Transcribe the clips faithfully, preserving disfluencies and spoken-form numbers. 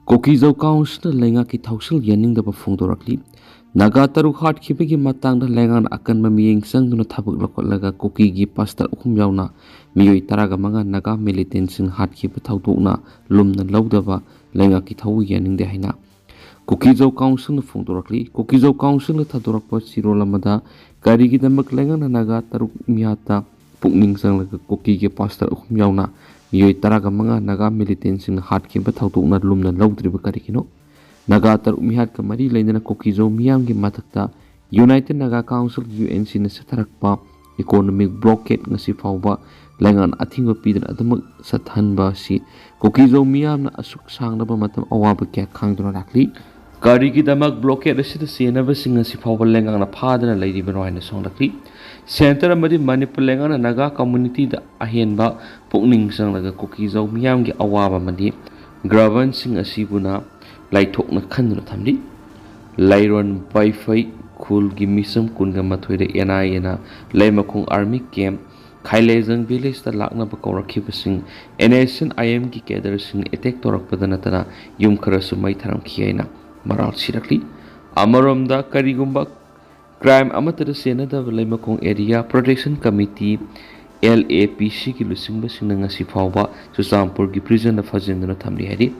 ꯀꯨꯀꯤꯖꯧ ꯀꯥꯎꯟꯁꯤꯜꯅ ꯂꯩꯉꯥꯛꯀꯤ ꯊꯧꯁꯤꯜ ꯌꯥꯅꯤꯡꯗꯕ ꯐꯣꯡꯗꯣꯔꯛꯂꯤ꯫ ꯅꯥꯒꯥ ꯇꯔꯨꯛ ꯍꯥꯠꯈꯤꯕꯒꯤ ꯃꯇꯥꯡꯗ ꯂꯩꯉꯥꯛꯅ ꯑꯀꯟꯕ ꯃꯤꯠꯌꯦꯡ ꯆꯪꯗꯨꯅ ꯊꯕꯛ ꯂꯧꯈꯠꯂꯒ ꯀꯨꯀꯤꯒꯤ ꯄꯥꯁꯇꯔ ꯑꯍꯨꯝ ꯌꯥꯎꯅ ꯃꯤꯑꯣꯏ ꯇꯔꯥꯒ ꯃꯉꯥ ꯅꯥꯒꯥ ꯃꯤꯂꯤꯇꯦꯟꯁꯤꯡ ꯍꯥꯠꯈꯤꯕ ꯊꯧꯗꯣꯛꯅ ꯂꯨꯝꯅ ꯂꯧꯗꯕ ꯂꯩꯉꯥꯛꯀꯤ ꯊꯧꯑꯣꯏ ꯌꯥꯅꯤꯡꯗꯦ ꯍꯥꯏꯅ ꯀꯨꯀꯤꯖꯧ ꯀꯥꯎꯟꯁꯤꯜꯅ ꯐꯣꯡꯗꯣꯔꯛꯂꯤ꯫ ꯀꯨꯀꯤꯖꯧ ꯀꯥꯎꯟꯁꯤꯜꯅ ꯊꯥꯗꯣꯔꯛꯄ ꯆꯦꯔꯣꯜ ꯑꯃꯗ ꯀꯔꯤꯒꯤꯗꯃꯛ ꯂꯩꯉꯥꯛꯅ ꯅꯥꯒꯥ ꯇꯔꯨꯛ ꯃꯤꯍꯥꯠꯇ ꯄꯨꯛꯅꯤꯡ ꯆꯪꯂꯒ ꯀꯨꯀꯤꯒꯤ ꯄꯥꯁꯇꯔ ꯑꯍꯨꯝ ꯌꯥꯎꯅ ꯃꯤꯑꯣꯏ ꯇꯔꯥꯒ ꯃꯉꯥ ꯅꯥꯒꯥ ꯃꯤꯂꯤꯇꯦꯟꯁꯤꯡꯅ ꯍꯥꯠꯈꯤꯕ ꯊꯧꯗꯣꯛꯅ ꯂꯨꯝꯅ ꯂꯧꯗ꯭ꯔꯤꯕ ꯀꯔꯤꯒꯤꯅꯣ? ꯅꯥꯒꯥ ꯇꯔꯨꯛ ꯃꯤꯍꯥꯠꯀ ꯃꯔꯤ ꯂꯩꯅꯅ ꯀꯨꯀꯤꯖꯧ ꯃꯤꯌꯥꯝꯒꯤ ꯃꯊꯛꯇ United Naga Council, U N C ꯅ ꯆꯠꯊꯔꯛꯄ economic blockade ꯉꯁꯤ ꯐꯥꯎꯕ ꯂꯩꯉꯥꯛꯅ ꯑꯊꯤꯡꯕ ꯄꯤꯗꯅ ꯑꯗꯨꯃꯛ ꯆꯠꯊꯍꯟꯕ ꯑꯁꯤ ꯀꯨꯀꯤꯖꯧ ꯃꯤꯌꯥꯝꯅ ꯑꯁꯨꯛ ꯁꯥꯡꯂꯕ ꯃꯇꯝ ꯑꯋꯥꯕ ꯀꯌꯥ ꯈꯥꯡꯗꯨꯅ ꯂꯥꯛꯂꯤ꯫ ꯀꯔꯤꯒꯤꯗꯃꯛ blockade ꯑꯁꯤꯗ ꯆꯦꯟꯅꯕꯁꯤꯡ ꯉꯁꯤ ꯐꯥꯎꯕ ꯂꯩꯉꯥꯛꯅ ꯐꯥꯗꯅ ꯂꯩꯔꯤꯕꯅꯣ ꯍꯥꯏꯅ ꯁꯣꯡꯂꯛꯂꯤ꯫ Centre ꯑꯃꯗꯤ ꯃꯅꯤꯄꯨꯔ ꯂꯩꯉꯥꯛꯅ ꯅꯥꯒꯥ community ꯗ ꯑꯍꯦꯟꯕ ꯄꯨꯛꯅꯤꯡ ꯆꯪꯂꯒ ꯀꯨꯀꯤꯖꯧ ꯃꯤꯌꯥꯝꯒꯤ ꯑꯋꯥꯕ ꯑꯃꯗꯤ ꯒ꯭ꯔꯕꯟꯁꯤꯡ ꯑꯁꯤꯕꯨꯅ ꯂꯥꯏꯊꯣꯛꯅ ꯈꯟꯗꯨꯅ ꯊꯝꯂꯤ꯫ ꯂꯩꯔꯣꯟ ꯄꯥꯏꯐꯩ ꯈꯨꯜꯒꯤ ꯃꯤꯆꯝ ꯀꯨꯟꯒ ꯃꯥꯊꯣꯏꯗ N I A ꯅ ꯂꯩꯃꯈꯣꯡ army camp, ꯈꯥꯏꯂꯦꯖꯪ village ꯇ ꯂꯥꯛꯅꯕ ꯀꯧꯔꯛꯈꯤꯕꯁꯤꯡ N S C N I M ꯒꯤ cadre ꯁꯤꯡꯅ attack ꯇꯧꯔꯛꯄꯗ ꯅꯠꯇꯅ ꯌꯨꯝ ꯈꯔꯁꯨ ꯃꯩ ꯊꯥꯔꯝꯈꯤ ꯍꯥꯏꯅ ꯃꯔꯥꯜ ꯁꯤꯔꯛꯂꯤ꯫ ꯑꯃꯔꯣꯝꯗ ꯀꯔꯤꯒꯨꯝꯕ crime ꯑꯃꯠꯇꯗ ꯆꯦꯟꯅꯗꯕ ꯂꯩꯃꯈꯣꯡ Area Protection Committee, L A P C ꯒꯤ ꯂꯨꯆꯤꯡꯕꯁꯤꯡꯅ ꯉꯁꯤ ꯐꯥꯎꯕ ꯆꯨꯔꯆꯥꯟꯄꯨꯔꯒꯤ prison ꯗ ꯐꯥꯖꯤꯟꯗꯨꯅ ꯊꯝꯂꯤ ꯍꯥꯏꯔꯤ꯫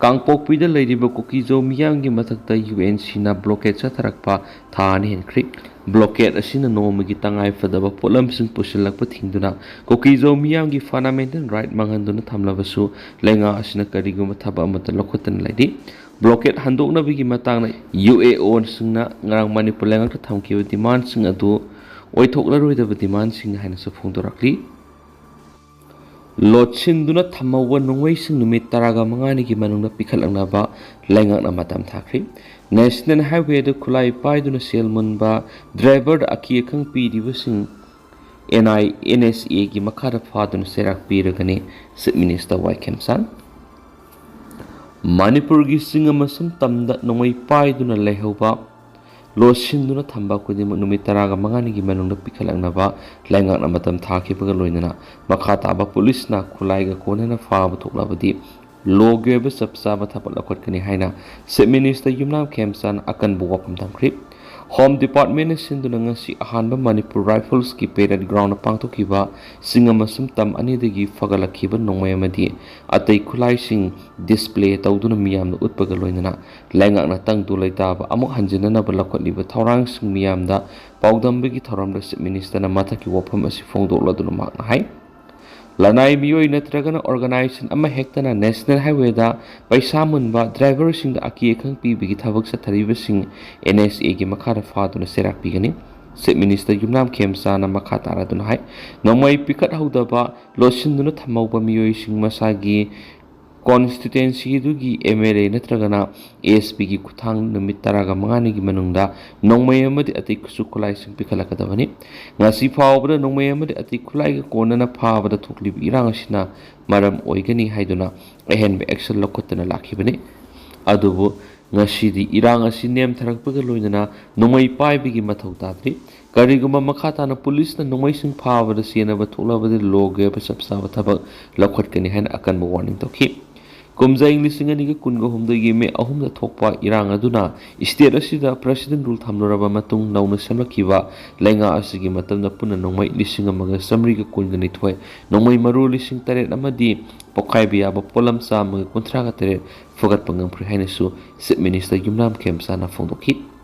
ꯀꯥꯡꯄꯣꯛꯄꯤꯗ ꯂꯩꯔꯤꯕ ꯀꯨꯀꯤꯖꯧ ꯃꯤꯌꯥꯝꯒꯤ ꯃꯊꯛꯇ U N C ꯅ blockade ꯆꯠꯊꯔꯛꯄ ꯊꯥ ꯑꯅꯤ ꯍꯦꯟꯈ꯭ꯔꯦ꯫ Blockade ꯑꯁꯤꯅ ꯅꯣꯡꯃꯒꯤ ꯇꯉꯥꯏ ꯐꯗꯕ ꯄꯣꯠꯂꯝꯁꯤꯡ ꯄꯨꯁꯤꯜꯂꯛꯄ ꯊꯤꯡꯗꯨꯅ ꯀꯨꯀꯤꯖꯧ ꯃꯤꯌꯥꯝꯒꯤ fundamental right ꯃꯥꯡꯍꯟꯗꯨꯅ ꯊꯝꯂꯕꯁꯨ ꯂꯩꯉꯥꯛ ꯑꯁꯤꯅ ꯀꯔꯤꯒꯨꯝꯕ ꯊꯕꯛ ꯑꯃꯠꯇ ꯂꯧꯈꯠꯇꯅ ꯂꯩꯔꯤ꯫ Blockade ꯍꯟꯗꯣꯛꯅꯕꯒꯤ ꯃꯇꯥꯡꯗ U A O ꯁꯤꯡꯅ ꯉꯔꯥꯡ ꯃꯅꯤꯄꯨꯔ ꯂꯩꯉꯥꯛꯇ ꯊꯝꯈꯤꯕ demand ꯁꯤꯡ ꯑꯗꯨ ꯑꯣꯏꯊꯣꯛꯂꯔꯣꯏꯗꯕ demand ꯁꯤꯡꯅꯤ ꯍꯥꯏꯅꯁꯨ ꯐꯣꯡꯗꯣꯔꯛꯂꯤ꯫ ꯂꯣꯠꯁꯤꯟꯗꯨꯅ ꯊꯝꯍꯧꯕ ꯅꯣꯡꯃꯩꯁꯤꯡ ꯅꯨꯃꯤꯠ ꯇꯔꯥꯒ ꯃꯉꯥꯅꯤꯒꯤ ꯃꯅꯨꯡꯗ ꯄꯤꯈꯠꯂꯛꯅꯕ ꯂꯩꯉꯥꯛꯅ ꯃꯇꯝ ꯊꯥꯈ꯭ꯔꯤ꯫ National Highway ꯗ ꯈꯨꯠꯂꯥꯏ ꯄꯥꯏꯗꯨꯅ ꯁꯦꯜ ꯃꯨꯟꯕ driver ꯗ ꯑꯀꯤ ꯑꯈꯪ ꯄꯤꯔꯤꯕꯁꯤꯡ N I N S A ꯒꯤ ꯃꯈꯥꯗ ꯐꯥꯗꯨꯅ ꯆꯩꯔꯥꯛ ꯄꯤꯔꯒꯅꯤ Chief Minister ꯋꯥꯏ ꯈꯦꯝꯆꯥꯟ꯫ ꯃꯅꯤꯄꯨꯔꯒꯤ ꯆꯤꯡ ꯑꯃꯁꯨꯡ ꯇꯝꯗ ꯅꯣꯡꯃꯩ ꯄꯥꯏꯗꯨꯅ ꯂꯩꯍꯧꯕ, ꯂꯣꯠꯁꯤꯟꯗꯨꯅ ꯊꯝꯕ ꯈꯨꯗꯤꯡꯃꯛ ꯅꯨꯃꯤꯠ ꯇꯔꯥꯒ ꯃꯉꯥꯅꯤꯒꯤ ꯃꯅꯨꯡꯗ ꯄꯤꯈꯠꯂꯛꯅꯕ ꯂꯩꯉꯥꯛꯅ ꯃꯇꯝ ꯊꯥꯈꯤꯕꯒ ꯂꯣꯏꯅꯅ ꯃꯈꯥ ꯇꯥꯕ ꯄꯨꯂꯤꯁꯅ ꯈꯨꯠꯂꯥꯏꯒ ꯀꯣꯟꯅꯅ ꯐꯥꯕ ꯊꯣꯛꯂꯕꯗꯤ ꯂꯣꯒꯤ ꯑꯣꯏꯕ ꯆꯞ ꯆꯥꯕ ꯊꯕꯛ ꯂꯧꯈꯠꯀꯅꯤ ꯍꯥꯏꯅ Chief Minister ꯌꯨꯝꯅꯥꯝ ꯈꯦꯝꯆꯥꯅ ꯑꯀꯟꯕ ꯋꯥꯐꯝ ꯊꯝꯈ꯭ꯔꯤ꯫ Home Departmentꯅ ꯁꯤꯟꯗꯨꯅ ꯉꯁꯤ ꯑꯍꯥꯟꯕ ꯃꯅꯤꯄꯨꯔ Riflesꯀꯤ parade groundꯗ ꯄꯥꯡꯊꯣꯛꯈꯤꯕ ꯆꯤꯡ ꯑꯃꯁꯨꯡ ꯇꯝ ꯑꯅꯤꯗꯒꯤ ꯐꯒꯠꯂꯛꯈꯤꯕ ꯅꯣꯡꯃꯩ ꯑꯃꯗꯤ ꯑꯇꯩ ꯈꯨꯠꯂꯥꯏꯁꯤꯡ display ꯇꯧꯗꯨꯅ ꯃꯤꯌꯥꯝꯗ ꯎꯠꯄꯒ ꯂꯣꯏꯅꯅ ꯂꯩꯉꯥꯛꯅ ꯇꯪꯗꯨ ꯂꯩꯇꯥꯕ ꯑꯃꯨꯛ ꯍꯟꯖꯤꯟꯅꯅꯕ ꯂꯧꯈꯠꯂꯤꯕ ꯊꯧꯔꯥꯡꯁꯤꯡ ꯃꯤꯌꯥꯝꯗ ꯄꯥꯎꯗꯝꯕꯒꯤ ꯊꯧꯔꯝꯗ Chief Ministerꯅ ꯃꯊꯛꯀꯤ ꯋꯥꯐꯝ ꯑꯁꯤ ꯐꯣꯡꯗꯣꯛꯂꯗꯨꯅ ꯃꯍꯥꯛꯅ ꯍꯥꯏ, ꯂꯅꯥꯏ ꯃꯤꯑꯣꯏ ꯅꯠꯇ꯭ꯔꯒꯅ organization ꯑꯃꯍꯦꯛꯇꯅ National Highwayꯗ ꯄꯩꯁꯥ ꯃꯨꯟꯕ driverꯁꯤꯡꯗ ꯑꯀꯤ ꯑꯈꯪ ꯄꯤꯕꯒꯤ ꯊꯕꯛ ꯆꯠꯊꯔꯤꯕꯁꯤꯡ NHAꯒꯤ ꯃꯈꯥꯗ ꯐꯥꯗꯨꯅ ꯆꯩꯔꯥꯛ ꯄꯤꯒꯅꯤ꯫ Chief Minister ꯌꯨꯝꯅꯥꯝ ꯈꯦꯝꯆꯥꯅ ꯃꯈꯥ ꯇꯥꯔꯗꯨꯅ ꯍꯥꯏ, ꯅꯣꯡꯃꯩ ꯄꯤꯈꯠꯍꯧꯗꯕ, ꯂꯣꯠꯁꯤꯟꯗꯨꯅ ꯊꯝꯍꯧꯕ ꯃꯤꯑꯣꯏꯁꯤꯡ ꯃꯁꯥꯒꯤ constituency ꯑꯗꯨꯒꯤ MLA ꯅꯠꯇ꯭ꯔꯒꯅ ASPꯒꯤ ꯈꯨꯠꯊꯥꯡ ꯅꯨꯃꯤꯠ ꯇꯔꯥꯒ ꯃꯉꯥꯅꯤꯒꯤ ꯃꯅꯨꯡꯗ ꯅꯣꯡꯃꯩ ꯑꯃꯗꯤ ꯑꯇꯩ ꯈꯨꯠꯁꯨ ꯈꯨꯠꯂꯥꯏꯁꯤꯡ ꯄꯤꯈꯠꯂꯛꯀꯗꯕꯅꯤ꯫ ꯉꯁꯤ ꯐꯥꯎꯕꯗ ꯅꯣꯡꯃꯩ ꯑꯃꯗꯤ ꯑꯇꯩ ꯈꯨꯠꯂꯥꯏꯒ ꯀꯣꯟꯅꯅ ꯐꯥꯕꯗ ꯊꯣꯛꯂꯤꯕ ꯏꯔꯥꯡ ꯑꯁꯤꯅ ꯃꯔꯝ ꯑꯣꯏꯒꯅꯤ ꯍꯥꯏꯗꯨꯅ ꯑꯍꯦꯟꯕ action ꯂꯧꯈꯠꯇꯅ ꯂꯥꯛꯈꯤꯕꯅꯤ꯫ ꯑꯗꯨꯕꯨ ꯉꯁꯤꯗꯤ ꯏꯔꯥꯡ ꯑꯁꯤ ꯅꯦꯝꯊꯔꯛꯄꯒ ꯂꯣꯏꯅꯅ ꯅꯣꯡꯃꯩ ꯄꯥꯏꯕꯒꯤ ꯃꯊꯧ ꯇꯥꯗ꯭ꯔꯤ꯫ ꯀꯔꯤꯒꯨꯝꯕ ꯃꯈꯥ ꯇꯥꯅ ꯄꯨꯂꯤꯁꯅ ꯅꯣꯡꯃꯩꯁꯤꯡ ꯐꯥꯕꯗ ꯆꯦꯟꯅꯕ ꯊꯣꯛꯂꯕꯗꯤ ꯂꯣꯒꯤ ꯑꯣꯏꯕ ꯆꯞ ꯆꯥꯕ ꯊꯕꯛ ꯂꯧꯈꯠꯀꯅꯤ ꯍꯥꯏꯅ ꯑꯀꯟꯕ warning ꯇꯧꯈꯤ꯫ ꯀꯨꯝꯖꯥ ꯏꯪ ꯂꯤꯁꯤꯡ ꯑꯅꯤꯒ ꯀꯨꯟꯒ ꯍꯨꯝꯗꯣꯏꯒꯤ ꯃꯦ ꯑꯍꯨꯝꯗ ꯊꯣꯛꯄ ꯏꯔꯥꯡ ꯑꯗꯨꯅ state ꯑꯁꯤꯗ president rule ꯊꯝꯂꯨꯔꯕ ꯃꯇꯨꯡ ꯅꯧꯅ ꯁꯦꯝꯂꯛꯈꯤꯕ ꯂꯩꯉꯥꯛ ꯑꯁꯤꯒꯤ ꯃꯇꯝꯗ ꯄꯨꯟꯅ ꯅꯣꯡꯃꯩ ꯂꯤꯁꯤꯡ ꯑꯃꯒ ꯆꯥꯃꯔꯤꯒ ꯀꯨꯟꯒ ꯅꯤꯊꯣꯏ, ꯅꯣꯡꯃꯩ ꯃꯔꯨ ꯂꯤꯁꯤꯡ ꯇꯔꯦꯠ ꯑꯃꯗꯤ ꯄꯣꯈꯥꯏꯕ ꯌꯥꯕ ꯄꯣꯠꯂꯝ ꯆꯥꯝꯃꯒ ꯀꯨꯟꯊ꯭ꯔꯥꯒ ꯇꯔꯦꯠ ꯐꯒꯠꯄ ꯉꯝꯈ꯭ꯔꯦ ꯍꯥꯏꯅꯁꯨ Chief Minister ꯌꯨꯝꯅꯥꯝ ꯈꯦꯝꯆꯥꯅ ꯐꯣꯡꯗꯣꯛꯈꯤ꯫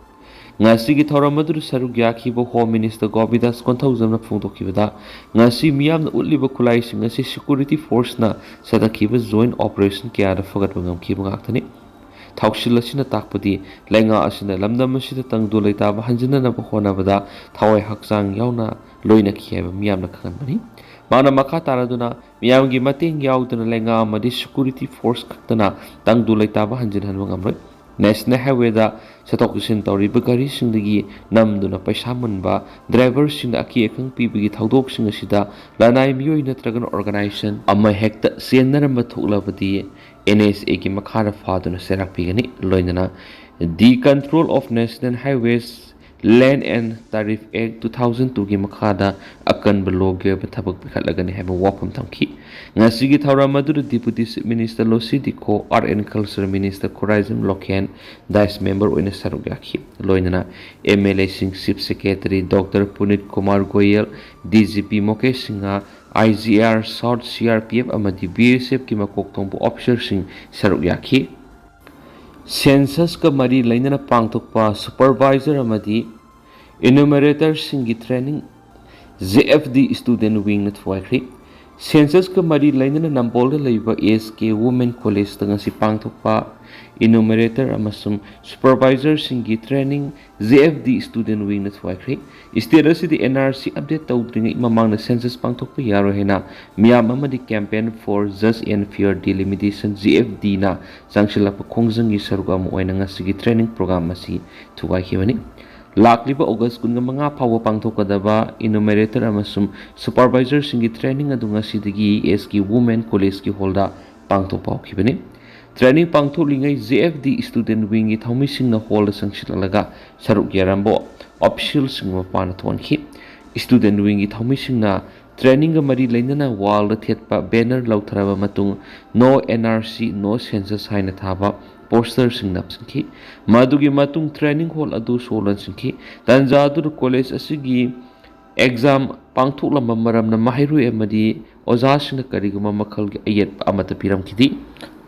ꯉꯁꯤꯒꯤ ꯊꯧꯔꯝ ꯑꯗꯨꯗ ꯁꯔꯨꯛ ꯌꯥꯈꯤꯕ Home Minister ꯒꯣꯕꯤꯟꯗꯥꯁ ꯀꯣꯟꯊꯧꯖꯝꯅ ꯐꯣꯡꯗꯣꯛꯈꯤꯕꯗ, ꯉꯁꯤ ꯃꯤꯌꯥꯝꯅ ꯎꯠꯂꯤꯕ ꯈꯨꯠꯂꯥꯏꯁꯤꯡ ꯑꯁꯤ security forceꯅ ꯆꯠꯊꯈꯤꯕ joint operation ꯀꯌꯥꯗ ꯐꯒꯠꯄ ꯉꯝꯈꯤꯕ ꯉꯥꯛꯇꯅꯤ꯫ ꯊꯧꯁꯤꯜ ꯑꯁꯤꯅ ꯇꯥꯛꯄꯗꯤ ꯂꯩꯉꯥꯛ ꯑꯁꯤꯅ ꯂꯝꯗꯝ ꯑꯁꯤꯗ ꯇꯪꯗꯨ ꯂꯩꯇꯥꯕ ꯍꯟꯖꯤꯟꯅꯅꯕ ꯍꯣꯠꯅꯕꯗ ꯊꯋꯥꯏ ꯍꯛꯆꯥꯡ ꯌꯥꯎꯅ ꯂꯣꯏꯅꯈꯤ ꯍꯥꯏꯕ ꯃꯤꯌꯥꯝꯅ ꯈꯪꯍꯟꯕꯅꯤ꯫ ꯃꯥꯅ ꯃꯈꯥ ꯇꯥꯔꯗꯨꯅ ꯃꯤꯌꯥꯝꯒꯤ ꯃꯇꯦꯡ ꯌꯥꯎꯗꯅ ꯂꯩꯉꯥꯛ ꯑꯃꯗꯤ security force ꯈꯛꯇꯅ ꯇꯪꯗꯨ ꯂꯩꯇꯥꯕ ꯍꯟꯖꯤꯟꯍꯟꯕ ꯉꯝꯂꯣꯏ꯫ National Highwayꯗ ꯆꯠꯊꯣꯛ ꯆꯠꯁꯤꯟ ꯇꯧꯔꯤꯕ ꯒꯥꯔꯤꯁꯤꯡꯗꯒꯤ ꯅꯝꯗꯨꯅ ꯄꯩꯁꯥ ꯃꯨꯟꯕ, driverꯁꯤꯡꯗ ꯑꯀꯤ ꯑꯈꯪ ꯄꯤꯕꯒꯤ ꯊꯧꯗꯣꯛꯁꯤꯡ ꯑꯁꯤꯗ ꯂꯅꯥꯏ ꯃꯤꯑꯣꯏ ꯅꯠꯇ꯭ꯔꯒꯅ organization ꯑꯃꯍꯦꯛꯇ ꯆꯦꯟꯅꯔꯝꯕ ꯊꯣꯛꯂꯕꯗꯤ NHAꯒꯤ ꯃꯈꯥꯗ ꯐꯥꯗꯨꯅ ꯆꯩꯔꯥꯛ ꯄꯤꯒꯅꯤ꯫ ꯂꯣꯏꯅꯅ The Control of National Highways Land and Tariff Act two thousand two ꯒꯤ ꯃꯈꯥꯗ ꯑꯀꯟꯕ ꯂꯣꯒꯤ ꯑꯣꯏꯕ ꯊꯕꯛ ꯄꯤꯈꯠꯂꯒꯅꯤ ꯍꯥꯏꯕ ꯋꯥꯐꯝ ꯊꯝꯈꯤ꯫ ꯉꯁꯤꯒꯤ ꯊꯧꯔꯝ ꯑꯗꯨꯗ Deputy Chief Minister Losii Dikho, Art and Culture Minister Khuraijam Lokhen dais member ꯑꯣꯏꯅ ꯁꯔꯨꯛ ꯌꯥꯈꯤ꯫ ꯂꯣꯏꯅꯅ MLAꯁꯤꯡ, Chief Secretary Doctor ꯄꯨꯅꯤꯠ Kumar Goyal, DGP Mukesh Singh, IGR, South CRPF ꯑꯃꯗꯤ BSFꯀꯤ ꯃꯀꯣꯛ ꯊꯣꯡꯕ ꯑꯣꯐꯤꯁꯔꯁꯤꯡ ꯁꯔꯨꯛ ꯌꯥꯈꯤ꯫ Censusꯀ ꯃꯔꯤ ꯂꯩꯅꯅ ꯄꯥꯡꯊꯣꯛꯄ supervisor ꯑꯃꯗꯤ enumeratorꯁꯤꯡꯒꯤ training JFD Student Wingꯅ ꯊꯨꯒꯥꯏꯈ꯭ꯔꯤ꯫ Censusꯀ ꯃꯔꯤ ꯂꯩꯅꯅ ꯅꯝꯕꯣꯜꯗ ꯂꯩꯕ SK Women Collegeꯇ ꯉꯁꯤ ꯄꯥꯡꯊꯣꯛꯄ enumerator ꯑꯃꯁꯨꯡ supervisorꯁꯤꯡꯒꯤ training JFD Student Wingꯅ ꯊꯨꯒꯥꯏꯈ꯭ꯔꯤ꯫ State ꯑꯁꯤꯗ NRC update ꯇꯧꯗ꯭ꯔꯤꯉꯩ ꯃꯃꯥꯡꯗ census ꯄꯥꯡꯊꯣꯛꯄ ꯌꯥꯔꯣꯏ ꯍꯥꯏꯅ ꯃꯤꯌꯥꯝ ꯑꯃꯗꯤ Campaign for Just and Fair Delimitation, JFDꯅ ꯆꯪꯁꯤꯜꯂꯛꯄ ꯈꯣꯡꯖꯪꯒꯤ ꯁꯔꯨꯛ ꯑꯃ ꯑꯣꯏꯅ ꯉꯁꯤꯒꯤ training program ꯑꯁꯤ ꯊꯨꯒꯥꯏꯈꯤꯕꯅꯤ꯫ ꯂꯥꯛꯂꯤꯕ August ꯀꯨꯟꯃꯉꯥ ꯐꯥꯎꯕ ꯄꯥꯡꯊꯣꯛꯀꯗꯕ enumerator ꯑꯃꯁꯨꯡ supervisorꯁꯤꯡꯒꯤ training ꯑꯗꯨ ꯉꯁꯤꯗꯒꯤ SK Women Collegeꯀꯤ hallꯗ ꯄꯥꯡꯊꯣꯛꯄ ꯍꯧꯈꯤꯕꯅꯤ꯫ Training ꯄꯥꯡꯊꯣꯛꯂꯤꯉꯩ JFD Student Wingꯒꯤ ꯊꯧꯃꯤꯁꯤꯡꯅ hallꯗ ꯆꯪꯁꯤꯜꯂꯛꯂꯒ ꯁꯔꯨꯛ ꯌꯥꯔꯝꯕ officialꯁꯤꯡꯕꯨ ꯃꯄꯥꯟꯗ ꯊꯣꯛꯍꯟꯈꯤ꯫ Student Wingꯒꯤ ꯊꯧꯃꯤꯁꯤꯡꯅ trainingꯒ ꯃꯔꯤ ꯂꯩꯅꯅ wallꯗ ꯊꯦꯠꯄ banner ꯂꯧꯊꯔꯕ ꯃꯇꯨꯡ No NRC, No Census ꯍꯥꯏꯅ ꯊꯥꯕ posterꯁꯤꯡ ꯅꯞꯁꯤꯟꯈꯤ꯫ ꯃꯗꯨꯒꯤ ꯃꯇꯨꯡ training hall ꯑꯗꯨ ꯁꯣ ꯂꯣꯟꯁꯤꯟꯈꯤ꯫ ꯇꯥꯟꯖꯥ ꯑꯗꯨꯗ college ꯑꯁꯤꯒꯤ exam ꯄꯥꯡꯊꯣꯛꯂꯝꯕ ꯃꯔꯝꯅ ꯃꯍꯩꯔꯣꯏ ꯑꯃꯗꯤ ꯑꯣꯖꯥꯁꯤꯡꯅ ꯀꯔꯤꯒꯨꯝꯕ ꯃꯈꯜꯒꯤ ꯑꯌꯦꯠꯄ ꯑꯃꯠꯇ ꯄꯤꯔꯝꯈꯤꯗꯦ꯫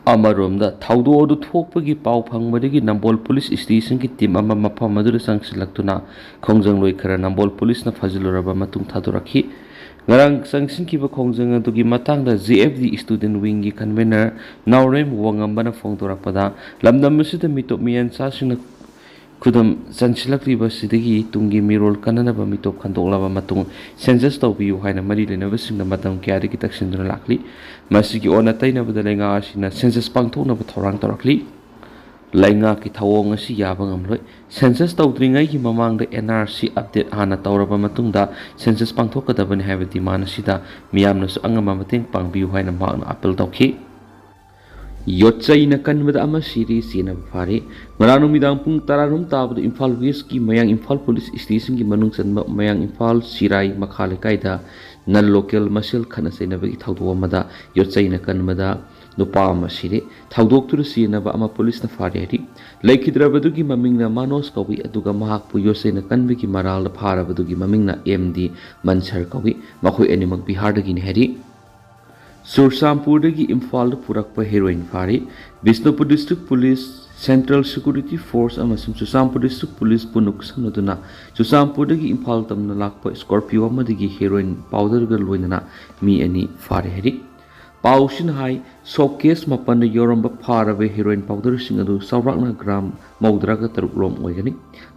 ꯑꯃꯔꯣꯝꯗ, ꯊꯧꯗꯣꯛ ꯑꯗꯨ ꯊꯣꯛꯄꯒꯤ ꯄꯥꯎ ꯐꯪꯕꯗꯒꯤ ꯅꯝꯕꯣꯜ police stationꯒꯤ team ꯑꯃ ꯃꯐꯝ ꯑꯗꯨꯗ ꯆꯪꯁꯤꯜꯂꯛꯇꯨꯅ ꯈꯣꯡꯖꯪꯂꯣꯏ ꯈꯔ ꯅꯝꯕꯣꯜ policeꯅ ꯐꯥꯖꯤꯜꯂꯨꯔꯕ ꯃꯇꯨꯡ ꯊꯥꯗꯣꯔꯛꯈꯤ꯫ ꯉꯔꯥꯡ ꯆꯪꯁꯤꯟꯈꯤꯕ ꯈꯣꯡꯖꯪ ꯑꯗꯨꯒꯤ ꯃꯇꯥꯡꯗ JFD Student Wingꯒꯤ convener ꯅꯥꯎꯔꯦꯝ ꯋꯥꯉꯝꯕꯅ ꯐꯣꯡꯗꯣꯔꯛꯄꯗ, ꯂꯝꯗꯝ ꯑꯁꯤꯗ ꯃꯤꯇꯣꯞ ꯃꯤꯌꯥꯟꯆꯥꯁꯤꯡꯅ ꯈꯨꯗꯨꯝ ꯆꯟꯁꯤꯜꯂꯛꯂꯤꯕꯁꯤꯗꯒꯤ ꯇꯨꯡꯒꯤ ꯃꯤꯔꯣꯜ ꯀꯟꯅꯅꯕ ꯃꯤꯇꯣꯞ ꯈꯟꯗꯣꯛꯂꯕ ꯃꯇꯨꯡ census ꯇꯧꯕꯤꯌꯨ ꯍꯥꯏꯅ ꯃꯔꯤ ꯂꯩꯅꯕꯁꯤꯡꯅ ꯃꯇꯝ ꯀꯌꯥꯗꯒꯤ ꯇꯛꯁꯤꯟꯗꯨꯅ ꯂꯥꯛꯂꯤ꯫ ꯃꯁꯤꯒꯤ ꯑꯣꯟꯅ ꯇꯩꯅꯕꯗ ꯂꯩꯉꯥꯛ ꯑꯁꯤꯅ census ꯄꯥꯡꯊꯣꯛꯅꯕ ꯊꯧꯔꯥꯡ ꯇꯧꯔꯛꯂꯤ꯫ ꯂꯩꯉꯥꯛꯀꯤ ꯊꯧꯑꯣꯡ ꯑꯁꯤ ꯌꯥꯕ ꯉꯝꯂꯣꯏ꯫ Census ꯇꯧꯗ꯭ꯔꯤꯉꯩꯒꯤ ꯃꯃꯥꯡꯗ NRC update ꯍꯥꯟꯅ ꯇꯧꯔꯕ ꯃꯇꯨꯡꯗ census ꯄꯥꯡꯊꯣꯛꯀꯗꯕꯅꯤ ꯍꯥꯏꯕ demand ꯑꯁꯤꯗ ꯃꯤꯌꯥꯝꯅꯁꯨ ꯑꯉꯝꯕ ꯃꯇꯦꯡ ꯄꯥꯡꯕꯤꯌꯨ ꯍꯥꯏꯅ ꯃꯍꯥꯛꯅ appeal ꯇꯧꯈꯤ꯫ ꯌꯣꯠꯆꯩꯅ ꯀꯟꯕꯗ ꯑꯃ ꯁꯤꯔꯦ, ꯆꯦꯟꯅꯕ ꯐꯥꯔꯦ꯫ ꯉꯔꯥꯡ ꯅꯨꯃꯤꯗꯥꯡ ꯄꯨꯡ ꯇꯔꯥꯔꯣꯝ ꯇꯥꯕꯗ ꯏꯝꯐꯥꯜ ꯋꯦꯁꯀꯤ ꯃꯌꯥꯡ ꯏꯝꯐꯥꯜ ꯄꯨꯂꯤꯁ ꯁ꯭ꯇꯦꯁꯟꯒꯤ ꯃꯅꯨꯡ ꯆꯟꯕ ꯃꯌꯥꯡ ꯏꯝꯐꯥꯜ ꯁꯤꯔꯥꯏ ꯃꯈꯥ ꯂꯩꯀꯥꯏꯗ non local ꯃꯁꯦꯜ ꯈꯠꯅ ꯆꯩꯅꯕꯒꯤ ꯊꯧꯗꯣꯛ ꯑꯃꯗ ꯌꯣꯠꯆꯩꯅ ꯀꯟꯕꯗ ꯅꯨꯄꯥ ꯑꯃ ꯁꯤꯔꯦ꯫ ꯊꯧꯗꯣꯛꯇꯨꯗ ꯆꯦꯟꯅꯕ ꯑꯃ ꯄꯨꯂꯤꯁꯅ ꯐꯥꯔꯦ ꯍꯥꯏꯔꯤ꯫ ꯂꯩꯈꯤꯗ꯭ꯔꯕꯗꯨꯒꯤ ꯃꯃꯤꯡꯅ ꯃꯥꯅꯣꯁ ꯀꯧꯏ, ꯑꯗꯨꯒ ꯃꯍꯥꯛꯄꯨ ꯌꯣꯠꯆꯩꯅ ꯀꯟꯕꯒꯤ ꯃꯔꯥꯜꯗ ꯐꯥꯔꯕꯗꯨꯒꯤ ꯃꯃꯤꯡꯅ ꯑꯦꯝ ꯗꯤ ꯃꯟꯁꯔ ꯀꯧꯏ꯫ ꯃꯈꯣꯏ ꯑꯅꯤꯃꯛ ꯕꯤꯍꯥꯔꯗꯒꯤꯅꯤ ꯍꯥꯏꯔꯤ꯫ ꯆꯨꯔꯆꯥꯟꯄꯨꯔꯗꯒꯤ ꯏꯝꯐꯥꯜꯗ ꯄꯨꯔꯛꯄ ꯍꯦꯔꯣꯏꯟ ꯐꯥꯔꯤ꯫ Bishnupur district police, central security force ꯑꯃꯁꯨꯡ ꯆꯨꯔꯆꯥꯟꯄꯨꯔ ꯗꯤꯁꯇ꯭ꯔꯤꯛ ꯄꯨꯂꯤꯁꯄꯨ ꯅꯨꯡꯁꯤꯅꯗꯨꯅ ꯆꯨꯔꯆꯥꯟꯄꯨꯔꯗꯒꯤ ꯏꯝꯐꯥꯜ ꯇꯝꯅ ꯂꯥꯛꯄ ꯁ꯭ꯀꯣꯔꯄꯤꯌꯣ ꯑꯃꯗꯒꯤ ꯍꯦꯔꯣꯏꯟ ꯄꯥꯎꯗꯔꯒ ꯂꯣꯏꯅꯅ ꯃꯤ ꯑꯅꯤ ꯐꯥꯔꯦ ꯍꯥꯏꯔꯤ꯫ ꯄꯥꯎꯁꯤꯅ ꯍꯥꯏ, ꯁꯣꯞ ꯀꯦꯁ ꯃꯥꯄꯟꯗ ꯌꯧꯔꯝꯕ ꯐꯥꯔꯕ ꯍꯦꯔꯣꯏꯟ ꯄꯥꯎꯗꯔꯁꯤꯡ ꯑꯗꯨ ꯆꯥꯎꯔꯥꯛꯅ ꯒ꯭ꯔꯥꯝ ꯃꯧꯗ꯭ꯔꯥꯒ ꯇꯔꯨꯛ ꯔꯣꯝ ꯑꯣꯏꯒꯅꯤ꯫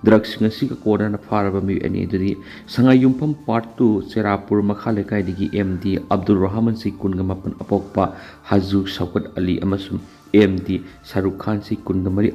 ꯗ꯭ꯔꯒꯁꯤꯡ ꯑꯁꯤꯒ ꯀꯣꯟꯅꯅ ꯐꯥꯔꯕ ꯃꯤꯑꯣꯏ ꯑꯅꯤ ꯑꯗꯨꯗꯤ ꯁꯉꯥꯏꯌꯨꯝꯐꯝ ꯄꯥꯔꯠ ꯇꯨ ꯆꯦꯔꯥꯄꯨꯔ ꯃꯈꯥ ꯂꯩꯀꯥꯏꯗꯒꯤ ꯑꯦꯝ ꯗꯤ ꯑꯕꯗꯨꯜ ꯔꯍꯃꯟ, ꯆꯍꯤ ꯀꯨꯟꯒ ꯃꯥꯄꯟ, ꯑꯄꯣꯛꯄ ꯍꯥꯖꯨ ꯁꯧꯀꯠ ꯑꯂꯤ ꯑꯃꯁꯨꯡ ꯑꯦꯝ ꯗꯤ ꯁꯥꯔꯨꯛ ꯈꯥꯟ, ꯆꯍꯤ ꯀꯨꯟꯒ ꯃꯔꯤ,